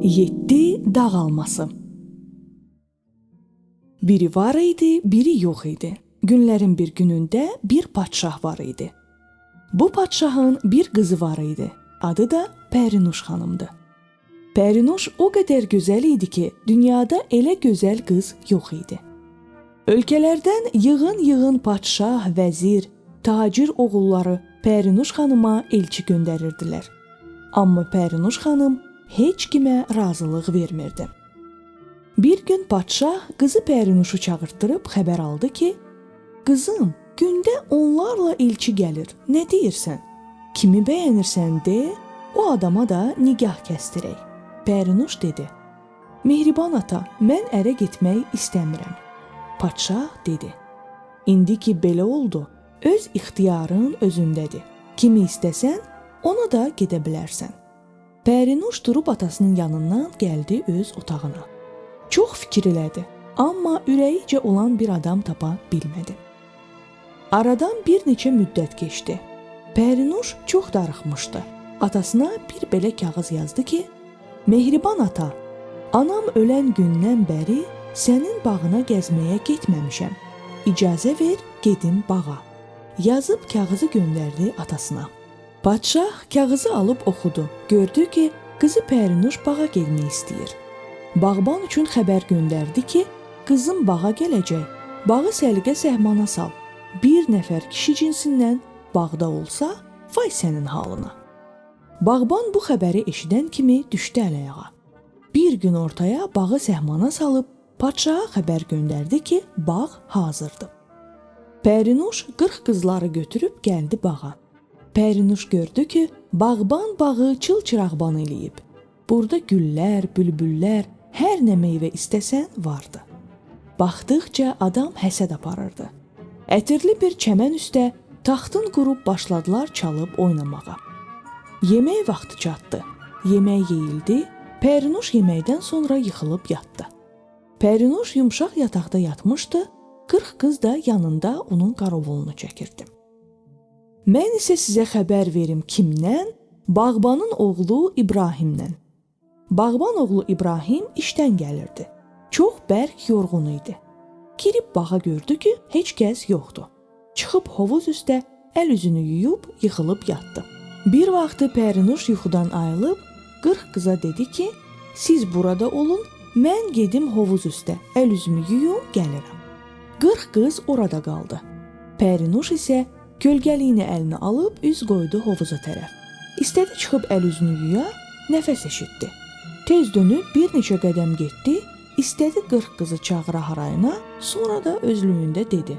Yeddi dağ alması. Biri var idi, biri yox idi. Günlərin bir günündə bir padşah var idi. Bu padşahın bir qızı var idi. Adı da Pərinuş xanımdı. Pərinuş o qədər gözəl idi ki, dünyada elə gözəl qız yox idi. Ölkələrdən yığın-yığın padşah, vəzir, tacir oğulları Pərinuş xanıma elçi göndərirdilər. Amma Pərinuş xanım heç kimə razılıq vermirdi. Bir gün padşah qızı Pərinuşu çağırtdırıb xəbər aldı ki, "Qızım, gündə onlarla elçi gəlir. Nə deyirsən? Kimi bəyənirsən de, o adama da nigah kəsdirək." Pərinuş dedi: "Mehriban ata, mən ərə getmək istəmirəm." Padşah dedi: "İndi ki belə oldu, öz ixtiyarın özündədir. Kimi istəsən, ona da gedə bilərsən." Pərinuş durub atasının yanından gəldi öz otağına. Çox fikir elədi, amma ürəyicə olan bir adam tapa bilmədi. Aradan bir neçə müddət keçdi. Pərinuş çox darıxmışdı. Atasına bir belə kağız yazdı ki, "Mehriban ata, anam ölən gündən bəri sənin bağına gəzməyə getməmişəm. İcazə ver, gedim bağa." Yazıb kağızı göndərdi atasına. Padşah kağızı alıb oxudu. Gördü ki, qızı Pərinuş bağa getmək istəyir. Bağban üçün xəbər göndərdi ki, qızım bağa gələcək. Bağı səliqə səhmana sal. Bir nəfər kişi cinsindən bağda olsa, vay sənin halına. Bağban bu xəbəri eşidən kimi düşdü əl-ayağa. Bir gün ortaya bağı səhmana salıb padşaha xəbər göndərdi ki, bağ hazırdır. Pərinuş 40 qızları götürüb gəldi bağa. Pərinuş gördü ki, bağban bağı çıl-çırağban eləyib. Burada güllər, bülbüllər, hər nə meyvə istəsən vardı. Baxdıqca adam həsəd aparırdı. Ətirli bir çəmən üstə taxtın qurub başladılar çalıb oynamağa. Yemək vaxtı çatdı. Yemək yeyildi. Pərinuş yeməkdən sonra yıxılıb yatdı. Pərinuş yumşaq yataqda yatmışdı. 40 qız da yanında onun qarovulunu çəkirdi. Mən isə sizə xəbər verim kimdən? Bağbanın oğlu İbrahimdən. Bağban oğlu İbrahim işdən gəlirdi. Çox bərk yorğun idi. Girib bağa gördü ki, heç kəs yoxdur. Çıxıb hovuz üstə əl üzünü yuyub yıxılıb yatdı. Bir vaxtı Pərinuş yuxudan ayılıb 40 qıza dedi ki, "Siz burada olun, mən gedim hovuz üstə, əl üzümü yuyum, gəlirəm." 40 qız orada qaldı. Pərinuş isə kölgəliyini əlinə alıb üz qoydu hovuza tərəf. İstədi çıxıb əl üzünü yuya, nəfəs eşitdi. Tez dönüb bir neçə qədəm getdi, istədi 40 qızı çağıra harayına, sonra da özlüyündə dedi: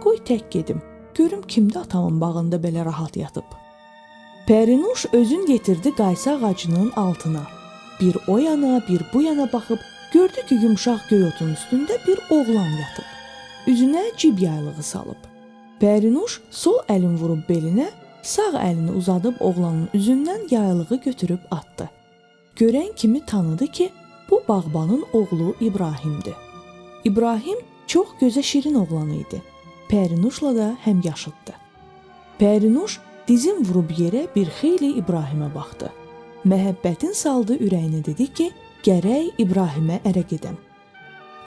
"Qoy tək gedim, görüm kimdir atamın bağında belə rahat yatıb." Pərinuş özün yetirdi qaysı ağacının altına. Bir o yana, bir bu yana baxıb gördü ki, yumşaq göy otun üstündə bir oğlan yatıb. Üzünə cib yaylığı salıb. Pərinuş sol əlin vurub belinə, sağ əlini uzadıb oğlanın üzündən yaylığı götürüb atdı. Görən kimi tanıdı ki, bu bağbanın oğlu İbrahimdir. İbrahim çox gözə şirin oğlan idi. Pərinuşla da həm yaşıddı. Pərinuş dizin vurub yerə bir xeyli İbrahimə baxdı. Məhəbbətin saldı ürəyinə dedi ki, gərək İbrahimə ərə gedəm.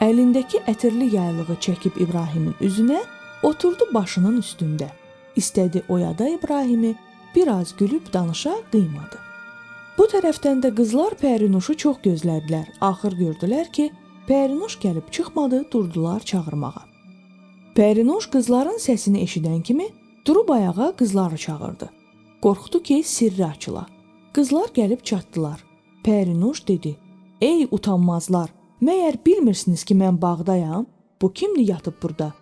Əlindəki ətirli yaylığı çəkib İbrahimin üzünə, oturdu başının üstündə. İstədi oyada İbrahimi, biraz gülüb danışa qıymadı. Bu tərəfdən də qızlar Pərinuşu çox gözlədilər. Axır gördülər ki, Pərinuş gəlib çıxmadı, durdular çağırmağa. Pərinuş qızların səsini eşidən kimi durub ayağa qızları çağırdı. Qorxdu ki, sirri açıla. Qızlar gəlib çatdılar. Pərinuş dedi: "Ey utanmazlar, məyər bilmirsiniz ki, mən bağdayam? Bu kimdir yatıb burada?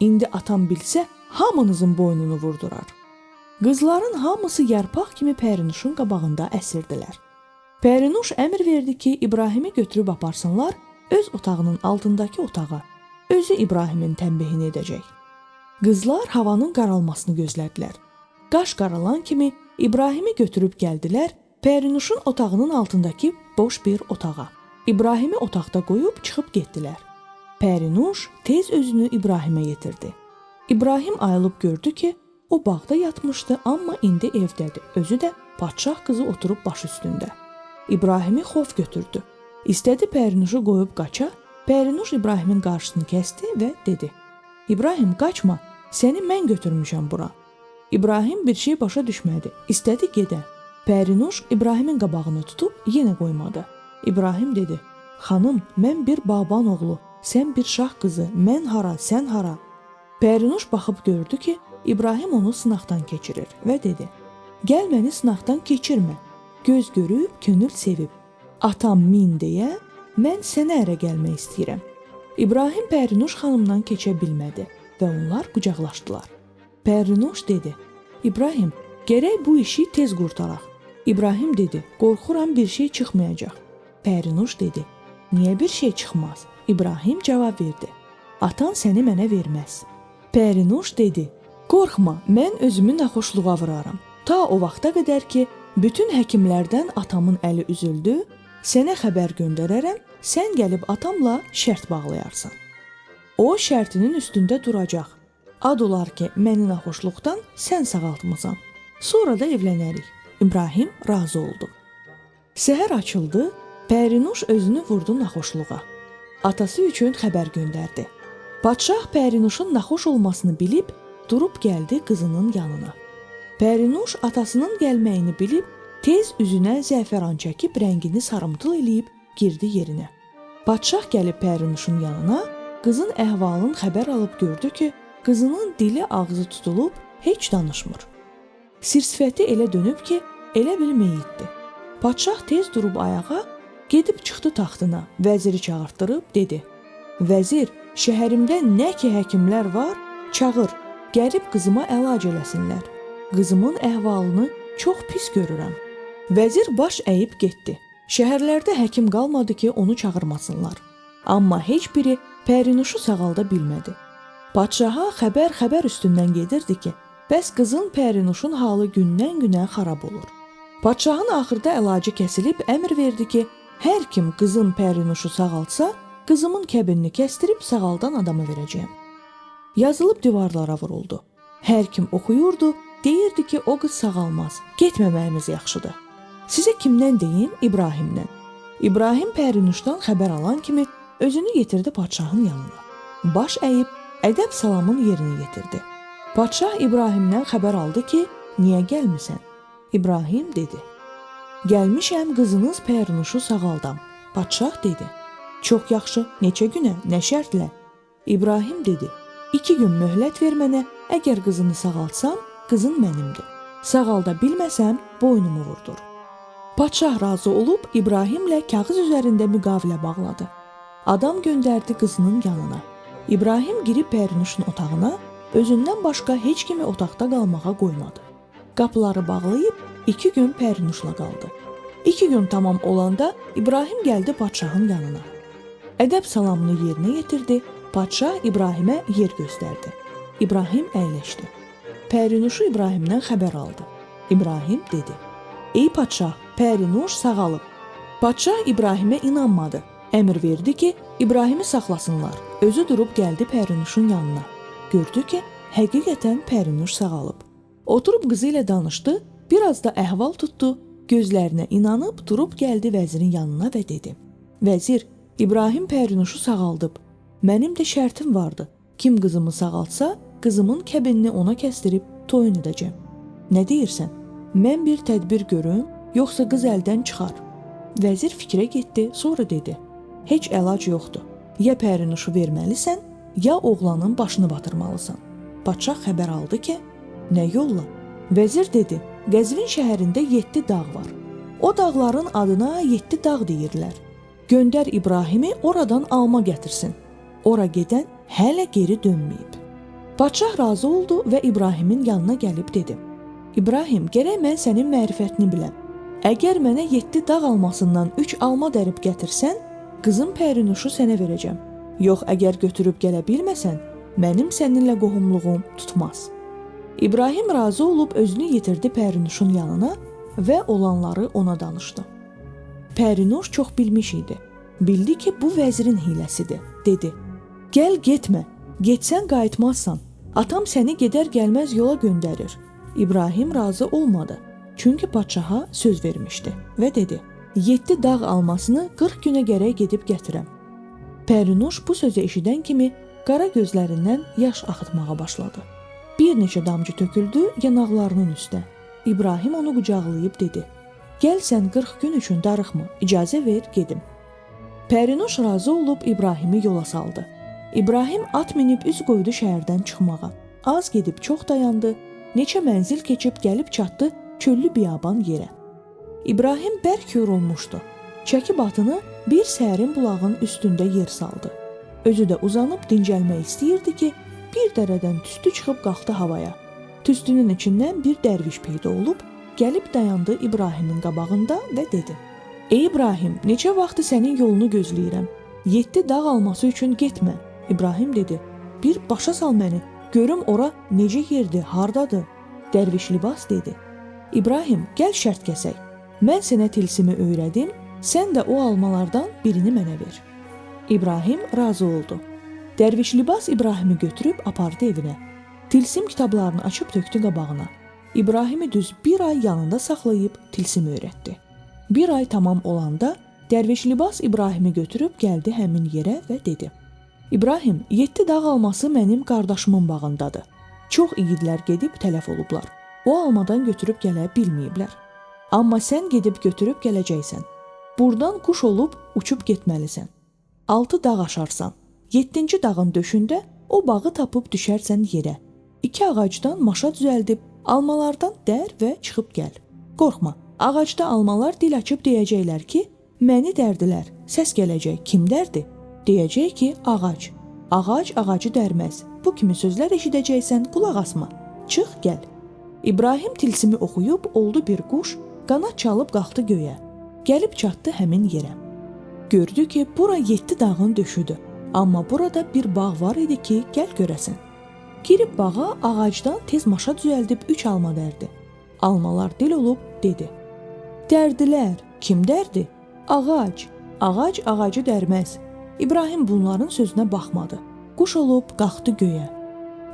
İndi atam bilsə, hamınızın boynunu vurdurar." Qızların hamısı yarpaq kimi Pərinuşun qabağında əsirdilər. Pərinuş əmr verdi ki, İbrahimi götürüb aparsınlar öz otağının altındakı otağa. Özü İbrahimin tənbihini edəcək. Qızlar havanın qaralmasını gözlədilər. Qaş qaralan kimi İbrahimi götürüb gəldilər Pərinuşun otağının altındakı boş bir otağa. İbrahimi otaqda qoyub çıxıb getdilər. Pərinuş tez özünü İbrahimə yetirdi. İbrahim ayılıb gördü ki, o bağda yatmışdı, amma indi evdədir. Özü də padşah qızı oturub baş üstündə. İbrahimi xof götürdü. İstədi Pərinuşu qoyub qaça. Pərinuş İbrahimin qarşısını kəsdi və dedi: "İbrahim, qaçma. Səni mən götürmüşəm bura." İbrahim bir şey başa düşmədi. İstədi gedə. Pərinuş İbrahimin qabağını tutub yenə qoymadı. İbrahim dedi: "Xanım, mən bir bağban oğlu, sən bir şah qızı, mən hara, sən hara?" Pərinuş baxıb gördü ki, İbrahim onu sınaqdan keçirir və dedi: "Gəl məni sınaqdan keçirmə. Göz görüb, könül sevib. Atam min deyə, mən sənə ərə gəlmək istəyirəm." İbrahim Pərinuş xanımdan keçə bilmədi və onlar qucaqlaşdılar. Pərinuş dedi: "İbrahim, gərək bu işi tez qurtaraq." İbrahim dedi: "Qorxuram bir şey çıxmayacaq." Pərinuş dedi: "Niyə bir şey çıxmaz?" İbrahim cavab verdi: "Atan səni mənə verməz." Pərinuş dedi: "Qorxma, mən özümü naxoşluğa vuraram. Ta o vaxta qədər ki, bütün həkimlərdən atamın əli üzüldü, sənə xəbər göndərərəm, sən gəlib atamla şərt bağlayarsan. O şərtinin üstündə duracaq. Ad olar ki, məni naxoşluqdan sən sağaltmısan. Sonra da evlənərik." İbrahim razı oldu. Səhər açıldı, Pərinuş özünü vurdu naxoşluğa. Atası üçün xəbər göndərdi. Padşah Pərinuşun naxoş olmasını bilib, durub gəldi qızının yanına. Pərinuş atasının gəlməyini bilib, tez üzünə zəfəran çəkib rəngini sarımtıl eləyib girdi yerinə. Padşah gəlib Pərinuşun yanına, qızın əhvalını xəbər alıb gördü ki, qızının dili ağzı tutulub, heç danışmır. Sir-sifəti elə dönüb ki, elə bil meyitdir. Padşah tez durub ayağa, gedib çıxdı taxtına, vəziri çağırtdırıb dedi: "Vəzir, şəhərimdə nə ki həkimlər var, çağır, gəlib qızıma əlac eləsinlər. Qızımın əhvalını çox pis görürəm." Vəzir baş əyib getdi. Şəhərlərdə həkim qalmadı ki, onu çağırmasınlar. Amma heç biri Pərinuşu sağalda bilmədi. Padşaha xəbər üstündən gedirdi ki, bəs qızın Pərinuşun halı gündən-günə xarab olur. Padşahın axırda əlacı kəsilib əmr verdi ki, hər kim qızın Pərinuşu sağaltsa, qızımın kəbinini kəstirib sağaldan adama verəcəyəm. Yazılıb divarlara vuruldu. Hər kim oxuyurdu, deyirdi ki, o qız sağalmaz, getməməyimiz yaxşıdır. Sizə kimdən deyim? İbrahimdən. İbrahim Pərinuşdan xəbər alan kimi özünü yetirdi padşahın yanına. Baş əyib ədəb salamın yerini yetirdi. Padşah İbrahimdən xəbər aldı ki, niyə gəlmisən? İbrahim dedi: "Gəlmişəm qızınız Pərinuşu sağaldam." Padşah dedi: "Çox yaxşı, neçə günə, nə şərtlə?" İbrahim dedi: 2 gün möhlət ver mənə, əgər qızını sağaltsam, qızın mənimdir. Sağalda bilməsəm, boynumu vurdur. Padşah razı olub İbrahimlə kağız üzərində müqavilə bağladı. Adam göndərdi qızının yanına. İbrahim girib Pərinuşun otağına, özündən başqa heç kimi otaqda qalmağa qoymadı. Qapıları bağlayıb 2 gün Pərinuşla qaldı. 2 gün tamam olanda İbrahim gəldi padşahın yanına. Ədəb salamını yerinə yetirdi. Padşah İbrahimə yer göstərdi. İbrahim əyləşdi. Pərinuşu İbrahimdən xəbər aldı. İbrahim dedi: "Ey padşah, Pərinuş sağalıb." Padşah İbrahimə inanmadı. Əmr verdi ki, İbrahimi saxlasınlar. Özü durub gəldi Pərinuşun yanına. Gördü ki, həqiqətən Pərinuş sağalıb. Oturub qızı ilə danışdı, biraz da əhval tutdu, gözlərinə inanıb durub gəldi vəzirin yanına və dedi: "Vəzir, İbrahim Pərinuşu sağaldıb. Mənim də şərtim vardı. Kim qızımı sağaltsa, qızımın kəbinini ona kəstirib toyun edəcəm. Nə deyirsən? Mən bir tədbir görüm, yoxsa qız əldən çıxar?" Vəzir fikrə getdi, sonra dedi: "Heç əlac yoxdur. Ya Pərinuşu verməlisən, ya oğlanın başını batırmalısan." Padşah xəbər aldı ki, nə yolla? Vəzir dedi: "Qəzvin şəhərində 7 dağ var. O dağların adına 7 dağ deyirlər. Göndər İbrahimi oradan alma gətirsin. Ora gedən hələ geri dönməyib." Padşah razı oldu və İbrahimin yanına gəlib dedi: "İbrahim, gərək mən sənin mərifətini biləm. Əgər mənə 7 dağ almasından 3 alma dərib gətirsən, qızım Pərinuşu sənə verəcəm. Yox, əgər götürüb gələ bilməsən, mənim səninlə qohumluğum tutmaz." İbrahim razı olub özünü yetirdi Pərinuşun yanına və olanları ona danışdı. Pərinuş çox bilmiş idi. Bildi ki, bu vəzirin hiləsidir. Dedi: "Gəl getmə, getsən qayıtmazsan. Atam səni gedər gəlməz yola göndərir." İbrahim razı olmadı. Çünki padşaha söz vermişdi və dedi: 7 dağ almasını 40 günə gərək gedib gətirəm. Pərinuş bu sözü eşidən kimi qara gözlərindən yaş axıtmağa başladı. Bir neçə damcı töküldü yanaqlarının üstə. İbrahim onu qucaqlayıb dedi: "Gəl sən 40 gün üçün darıxma, icazə ver gedim." Pərinuş razı olub İbrahimi yola saldı. İbrahim at minib üz qoydu şəhərdən çıxmağa. Az gedib çox dayandı, neçə mənzil keçib gəlib çatdı çöllü biyaban yerə. İbrahim bərk yorulmuşdu. Çəkib atını bir sərin bulağın üstündə yer saldı. Özü də uzanıb dincəlmək istəyirdi ki, bir dərədən tüstü çıxıb qalxdı havaya. Tüstünün içindən bir dərviş peyda olub, gəlib dayandı İbrahimin qabağında və dedi: "Ey İbrahim, neçə vaxtdır sənin yolunu gözləyirəm. 7 dağ alması üçün getmə." İbrahim dedi: "Bir başa sal məni, görüm ora necə yerdir, hardadır?" Dərviş libas dedi: "İbrahim, gəl şərt kəsək. Mən sənə tilsimi öyrədim, sən də o almalardan birini mənə ver." İbrahim razı oldu. Dərviş libas İbrahimi götürüb apardı evinə. Tilsim kitablarını açıb tökdü qabağına. İbrahimi düz bir ay yanında saxlayıb tilsim öyrətdi. Bir ay tamam olanda Dərviş libas İbrahimi götürüb gəldi həmin yerə və dedi: "İbrahim, 7 dağ alması mənim qardaşımın bağındadır. Çox igidlər gedib tələf olublar. O almadan götürüb gələ bilməyiblər. Amma sən gedib götürüb gələcəksən. Burdan quş olub uçub getməlisən. 6 dağ aşarsan. 7-ci dağın döşündə o bağı tapıb düşərsən yerə. 2 ağacdan maşa düzəldib almalardan dər və çıxıb gəl. Qorxma, ağacda almalar dil açıb deyəcəklər ki, məni dərdilər. Səs gələcək, kim dərdi? Deyəcək ki, ağac. Ağac ağacı dərməz. Bu kimi sözlər eşidəcəksən, qulaq asma. Çıx gəl." İbrahim tilsimi oxuyub oldu bir quş, qanad çalıb qalxdı göyə. Gəlib çatdı həmin yerə. Gördü ki, bura 7 dağın döşüdür. Amma burada bir bağ var idi ki, gəl görəsən. Girib bağa ağacdan tez maşa düzəldib 3 alma dərdi. Almalar dil olub dedi: "Dərdilər, kim dərdi? Ağac. Ağac ağacı dərməz." İbrahim bunların sözünə baxmadı. Quş olub qalxdı göyə.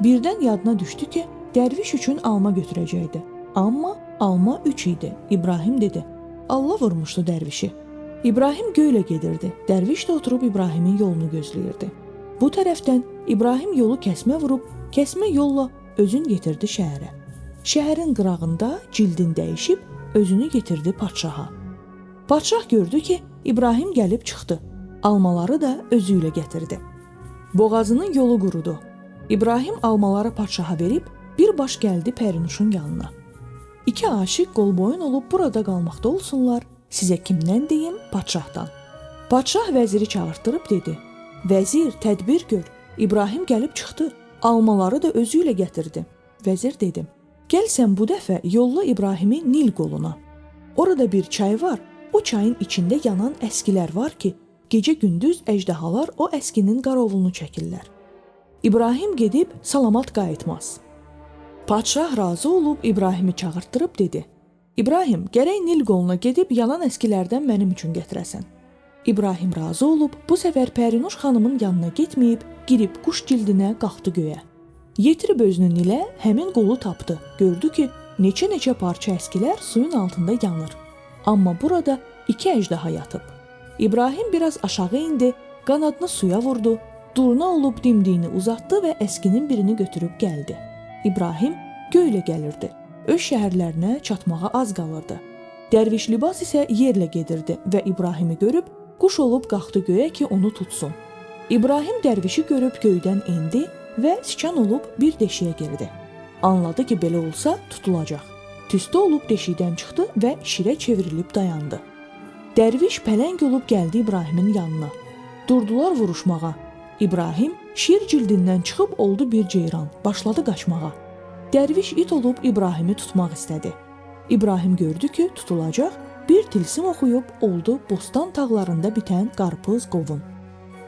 Birdən yadına düşdü ki, dərviş üçün alma götürəcəkdi. Amma alma 3 idi. İbrahim dedi: "Allah vurmuşdu dərvişi." İbrahim göylə gedirdi. Dərviş də oturub İbrahimin yolunu gözləyirdi. Bu tərəfdən İbrahim yolu kəsmə vurub, kəsmə yolla özün yetirdi şəhərə. Şəhərin qırağında cildin dəyişib özünü yetirdi padşaha. Padşah gördü ki, İbrahim gəlib çıxdı. Almaları da özü ilə gətirdi. Boğazının yolu qurudu. İbrahim almaları padşaha verib bir baş gəldi Pərinuşun yanına. İki aşiq qolboyun olub burada qalmaqda olsunlar, sizə kimdən deyim? Padşahdan. Padşah vəziri çağırtdırıb dedi: "Vəzir, tədbir gör. İbrahim gəlib çıxdı. Almaları da özü ilə gətirdi." Vəzir dedi: "Gəl sən bu dəfə yolla İbrahimi Nil qoluna. Orada bir çay var. O çayın içində yanan əskilər var ki, gecə gündüz əjdahalar o əskinin qarovulunu çəkirlər. İbrahim gedib salamat qayıtmaz." Padşah razı olub İbrahimi çağırtdırıb dedi: "İbrahim, gərək Nil qoluna gedib yanan əskilərdən mənim üçün gətirəsən." İbrahim razı olub bu səfər Pərinuş xanımın yanına getməyib, girib quş cildinə qalxdı göyə. Yetirib özünü Nilə, həmin qolu tapdı. Gördü ki, neçə-neçə parça əskilər suyun altında yanır. Amma burada 2 əjdaha yatıb. İbrahim biraz aşağı indi, qanadını suya vurdu, durna olub dimdiyini uzatdı və əskinin birini götürüb gəldi. İbrahim göylə gəlirdi. Öz şəhərlərinə çatmağa az qalırdı. Dərviş libas isə yerlə gedirdi və İbrahimi görüb quş olub qalxdı göyə ki, onu tutsun. İbrahim dərvişi görüb göydən indi və siçan olub bir deşiyə girdi. Anladı ki, belə olsa tutulacaq. Tüstü olub deşikdən çıxdı və şirə çevrilib dayandı. Dərviş pələng olub gəldi İbrahimin yanına. Durdular vuruşmağa. İbrahim şir cildindən çıxıb oldu bir ceyran, başladı qaçmağa. Dərviş it olub İbrahimi tutmaq istədi. İbrahim gördü ki, tutulacaq, bir tilsim oxuyub oldu bostan tağlarında bitən qarpız qovun.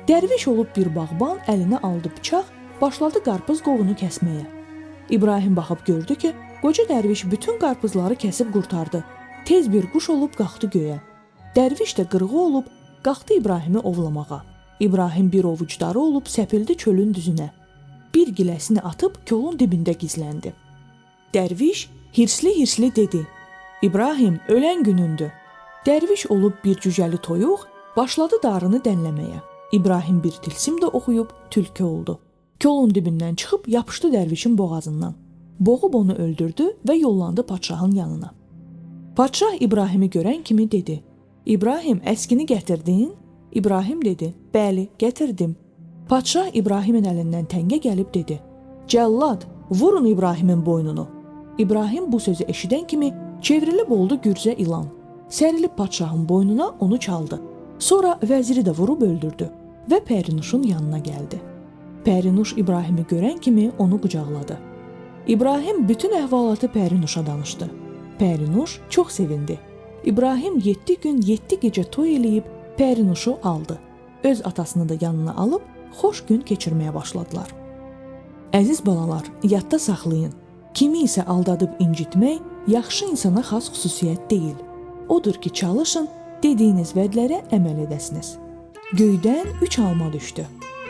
Dərviş olub bir bağban, əlinə aldı bıçaq, başladı qarpız qovunu kəsməyə. İbrahim baxıb gördü ki, qoca dərviş bütün qarpızları kəsib qurtardı. Tez bir quş olub qalxdı göyə. Dərviş də qırğı olub qalxdı İbrahimi ovlamağa. İbrahim bir ovucdarı olub səpildi çölün düzünə. Bir giləsini atıb kolun dibində gizləndi. Dərviş hirsli-hirsli dedi: "İbrahim, ölən günündür." Dərviş olub bir cücəli toyuq başladı darını dənləməyə. İbrahim bir tilsim də oxuyub tülkü oldu. Kolun dibindən çıxıb yapışdı dərvişin boğazından. Boğub onu öldürdü və yollandı padşahın yanına. Padşah İbrahimi görən kimi dedi: "İbrahim, əskini gətirdin?" İbrahim dedi: "Bəli, gətirdim." Padşah İbrahimin əlindən təngə gəlib dedi: "Cəllad, vurun İbrahimin boynunu." İbrahim bu sözü eşidən kimi çevrilib oldu gürzə ilan. Sərilib padşahın boynuna onu çaldı. Sonra vəziri də vurub öldürdü və Pərinuşun yanına gəldi. Pərinuş İbrahimi görən kimi onu qucaqladı. İbrahim bütün əhvalatı Pərinuşa danışdı. Pərinuş çox sevindi. İbrahim 7 gün 7 gecə toy eləyib Pərinuşu aldı. Öz atasını da yanına alıb xoş gün keçirməyə başladılar. Əziz balalar, yadda saxlayın. Kimi isə aldadıb incitmək yaxşı insana xas xüsusiyyət deyil. Odur ki, çalışın, dediyiniz vədlərə əməl edəsiniz. Göydən 3 alma düşdü.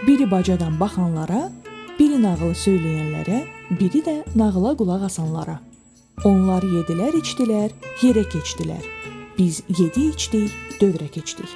Biri bacadan baxanlara, biri nağılı söyləyənlərə, biri də nağıla qulaq asanlara. Onlar yedilər, içdilər, yerə keçdilər. Biz yedi içdik, dövrə keçdik.